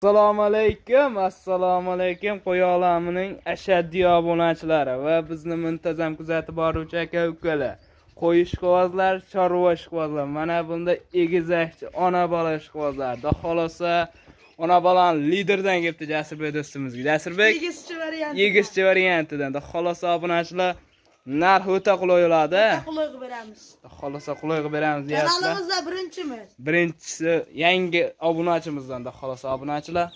Assalomu alaykum, assalomu alaykum qo'y olamining ashaddiy obunachilari va bizni muntazam kuzatib boruvchi aka ukalar. Qo'y ishqibozlar, chorva ishqibozlar. Mana bunda egizakchi ona bola ishqibozlar. Xudo xolasa ona bolani liderdan kelibdi Jasurbek do'stimizga. Jasurbek Egizchi varianti. Egizchi variantidan. Xudo xolasa obunachilar, narxi o'ta qulay bo'ladi. Qulay qilib beramiz. Xudo xolasa qulay qilib beramiz deyaptilar. Kanalimizda birinchimiz. Birinchisi yangi obunachimizdan, xudo xolasa obunachilar.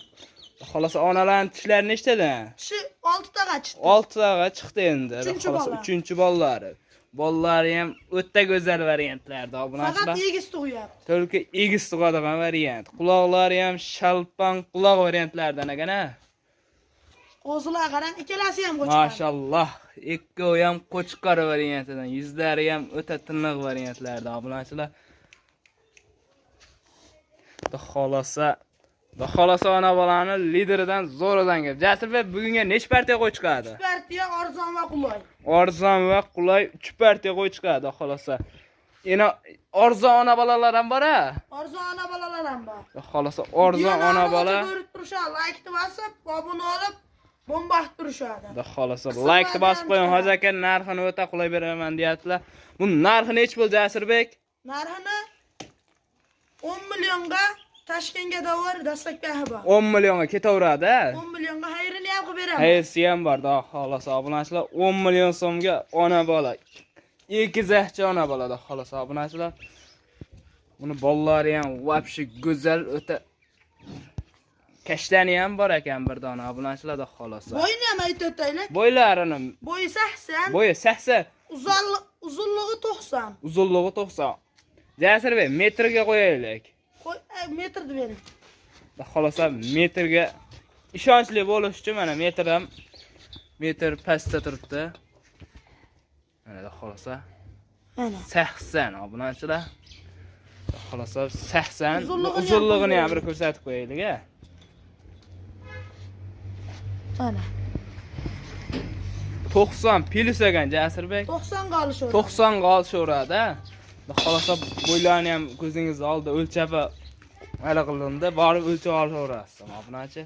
Xudo xolasa onalarning tishlari nechtadan? Tishi 6 taga chiqdi. Oltitaga chiqdi endi. Uchinchi Xudo xolasa bola. Uchinchi bolalari. Bolalari ham o'ta go'zal variantlarda obunachilar. Faqat egiz tug'yapti. To'lka egiz tug'adigan variant. Quloqlari ham shalpon quloq variantlardan ekan a. Qo'zilar qarang, ikkalasi ham qo'chqor. Mashalloh. Ikkovi ham qo'chqor variantidan, yuzlari ham o'ta tiniq variantlarda obunachilar. Xudo xolasa, Xudo xolasa ona bolani lideridan zo'ridan kelib. Jasurbek bugunga necha partiya qo'y chiqadi? 3 partiya arzon va qulay. Arzon va qulay 3 partiya qo'y chiqadi xudo xolasa. Endi arzon ona bolalar ham bor a. Arzon ona bolalar ham bor. Xudo xolasa arzon ona bola. Ko'rib turishadi, like bosib, obuna olib, bomba qilib turishadi. Xudo xolasa Qismlardan like bosib qo'ying chiqadi. Hoji aka narxini o'ta qulay beraman deyaptilar. Bu narxi nechi bo'ldi Jasurbek? Narxini 10 millionga Toshkentga davor dastlabki bor. 10 millionga ketaveradi a. 10 millionga xayrini ham qilib beramiz. Xayrisi ham bor, xudo xolasa obunachilar 10 million so'mga ona bola. Egizakcha ona bola xudo xolasa obunachilar. Buni bolalari ham вообще go'zal o'ta kashtani ham bor ekan bir dona obunachilar xudo xolasa. Bo'yini ham aytib o'taylik. Bo'ylarini Bo'yi 80, bo'yi 80, uzunligi 90. Uzunligi 90. Jasurbek metrga qo'yaylik. Qo'y, metrni bering. Xudo xolasa metrga ishonchli bo'lish uchun mana metr ham metr pastda turibdi. Mana xudo xolasa Mana. 80 obunachilar. Xudo xolasa 80. Uzunligini ham Uzunligini ham qo'yib bir ko'rsatib qo'yaylik a. Mana. 90 plus ekan Jasurbek. 90 ga olishaveradi. 90 ga olishaveradi a. Xudo xolasa bo'ylarini ham ko'zingiz oldida o'lchab hali qilindi. Borib o'lchab olishaverasiz obunachi.